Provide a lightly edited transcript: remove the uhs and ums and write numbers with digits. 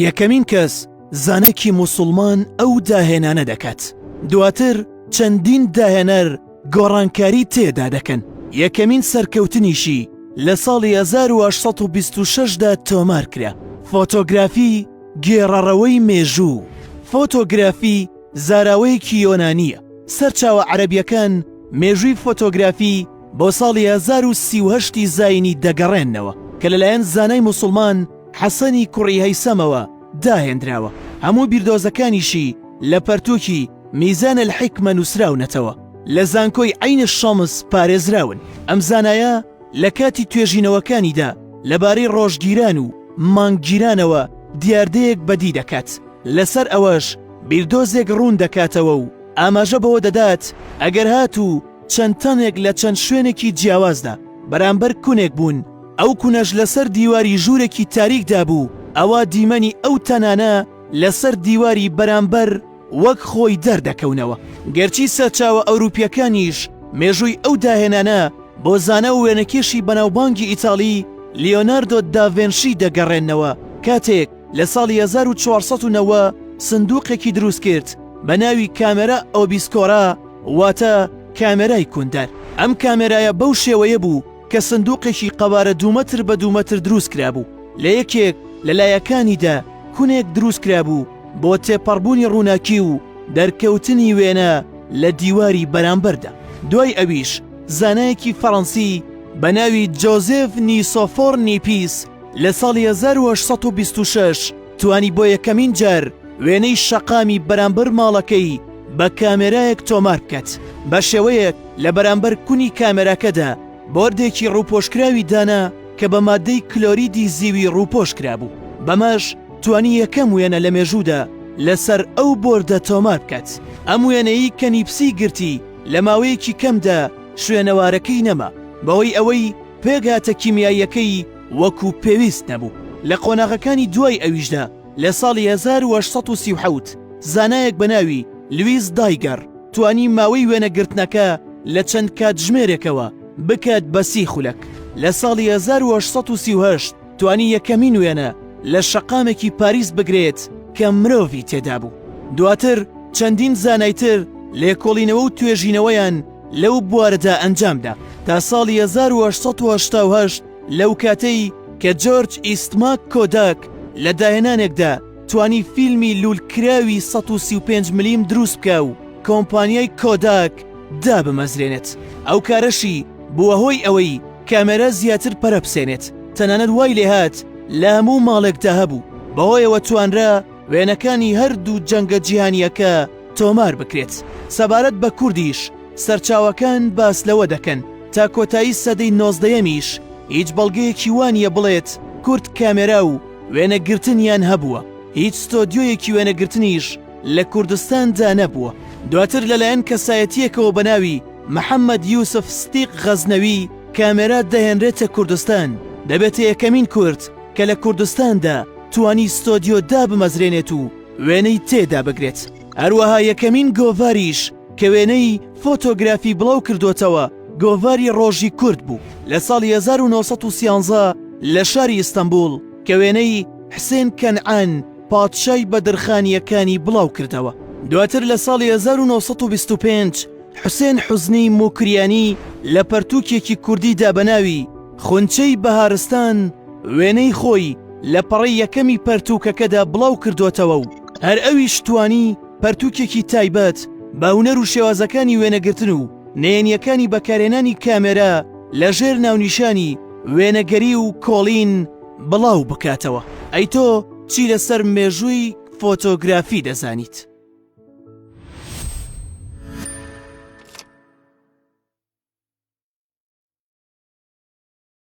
یەکەمین کەس زانایەکی موسوڵمان ئەو داهێنانە دەکات، دواتر چەندین داهێنەر گۆڕانکاری تێدا دەکەن، یەکەمین سەرکەوتنیشی لە ساڵی 1826 دا تۆمار کرا. فۆتۆگرافی گێڕەڕەوەی مێژوو. فۆتۆگرافی زاراوەیەکی یۆنانییە، سەرچاوە عەرەبییەکان مێژووی فۆتۆگرافی بۆ ساڵی 1038 ی زایینی دەگەڕێننەوە کە لەلایەن زانای موسوڵمان حەسەنی کوڕی هەیسەمەوە داهێنراوە، هەموو بیردۆزەکانیشی لە پەرتووکی، میزان الحکمە، نووسراونەتەوە، لە زانکۆی عەین الشەمس پارێزراون. ئەم زانایە لە کاتی توێژینەوەکانیدا لەبارەی ڕۆژگیران و مانگگیرانەوە دیاردەیەک بەدی دەکات، لەسەر ئەوەش بیردۆزێک ڕوون دەکاتەوە و ئاماژە بەوە دەدات ئەگەر هاتوو چەند تەنێک لە چەند شوێنێکی جیاوازدا بەرامبەر کونێک بوون، ئەو کونەش لەسەر دیواری ژوورێکی تاریکدا بوو، ئەوا دیمەنی ئەو تەنانە لەسەر دیواری بەرامبەر وەک خۆی دەردەکەونەوە. گەرچی سەرچاوە ئەوروپییەکانیش مێژووی ئەو داهێنانە بۆ زانا و وێنەکێشی بەناوبانگی ئیتاڵی لیۆناردۆ داڤێنشی دەگەڕێننەوە، کاتێک لە ساڵی 1490 سندوقێکی دروستکرد بە ناوی کامێرا ئۆبیسکۆرا واتە کامێرای کوندار. ئەم کامێرایە بەو شێوەیە بوو کە سندوقێکی قەبارە دوو مەتر بە دوو مەتر دروست کرابوو، لە یەکێک لە لایەکانیدا کونێک دروست کرابوو بۆ تێپەڕبوونی ڕووناکی و دەرکەوتنی وێنە لە دیواری بەرامبەردا. دوای ئەویش زانایەکی فەڕەنسی بە ناوی جۆزێف نیسۆفۆر نیپیس لە ساڵی 1826 توانی بۆ یەکەمین جار وێنەی شەقامی بەرامبەر ماڵەکەی بە کامێرایەک تۆمار بکات، بە شێوەیەک لە بەرامبەر کونی کامێراکەدا بۆردێکی ڕووپۆشکراوی دانا کە بە مادەی کلۆریدی زیوی ڕووپۆش کرابوو، بەمەش توانی یەکەم وێنە لە مێژوودا لەسەر ئەو بۆردە تۆمار بکات. ئەم وێنەیەی کە نیپسی گرتی لە ماوەیەکی کەمدا شوێنەوارەکەی نەما، بەهۆی ئەوەی پێکهاتە کیمیاییەکەی وەکو پێویست نەبوو. لە قۆناغەکانی دوای ئەویشدا لە ساڵی 1837 زانایەک بە ناوی لویس دایگەر توانی ماوەی وێنەگرتنەکە لە چەند کاتژمێرێکەوە بکات بە 30 خولەک. لە ساڵی 1838 توانی یەکەمین وێنە لە شەقامێکی پاریس بگرێت کە مرۆڤی تێدابوو. دواتر چەندین زانای تر لێکۆڵینەوە و توێژینەوەیان لەو بوارەدا ئەنجامدا تا ساڵی 1888 لەو کاتەی کە جۆرج ئیستماک کۆداک لە داهێنانێکدا توانی فیلمی لولکراوی 135 ملیم دروست بکا و کۆمپانیای کۆداک دابمەزرێنێت. ئەو کارەشی بووە هۆی ئەوەی کامێرا زیاتر پەرە بسێنێت، تەنانەت وای لێهات لە هەموو ماڵێکدا هەبوو، بەهۆیەوە توانرا وێنەکانی هەردوو جەنگە جیهانییەکە تۆمار بکرێت. سەبارەت بە کوردیش سەرچاوەکان باس لەوە دەکەن تا کۆتایی سەدەی نۆزدەیەمیش هیچ بەڵگەیەکی وا نییە بڵێت کورد کامێرا و وێنەگرتنیان هەبووە، هیچ ستۆدیۆیەکی وێنەگرتنیش لە کوردستاندا نەبووە. دواتر لەلایەن کەسایەتییەکەوە بە ناوی محەمەد یوسف ستیق غەزنەوی کامێرا دەهێنرێتە کوردستان، دەبێتە یەکەمین کورد کە لە کوردستاندا توانی ستۆدیۆ دابمەزرێنێت و وێنەی تێدا بگرێت. هەروەها یەکەمین گۆڤاریش کە وێنەی فۆتۆگرافی بڵاو کردۆتەوە گۆڤاری ڕۆژی کورد بوو لە ساڵی 1913 لە شاری ئیستەنبوڵ کە وێنەی حسێن کەنعان پادشای بەدرخانییەکانی بڵاو کردەوە. دواتر لە ساڵی 1925 حوسێن حوزنی موکریانی لە پەرتووکێکی کوردیدا بە ناوی خونچەی بەهارستان وێنەی خۆی لە پەڕەی یەکەمی پەرتووکەکەدا بڵاو کردۆتەوە و هەر ئەویش توانی پەرتووکێکی تایبەت بە هونەر و شێوازەکانی وێنەگرتن و نهێنییەکانی بەکارهێنانی کامێرا لە ژێر ناونیشانی وێنەگەری و کۆڵین بڵاو بکاتەوە. ئەی تۆ چی لەسەر مێژووی فۆتۆگرافی دەزانیت؟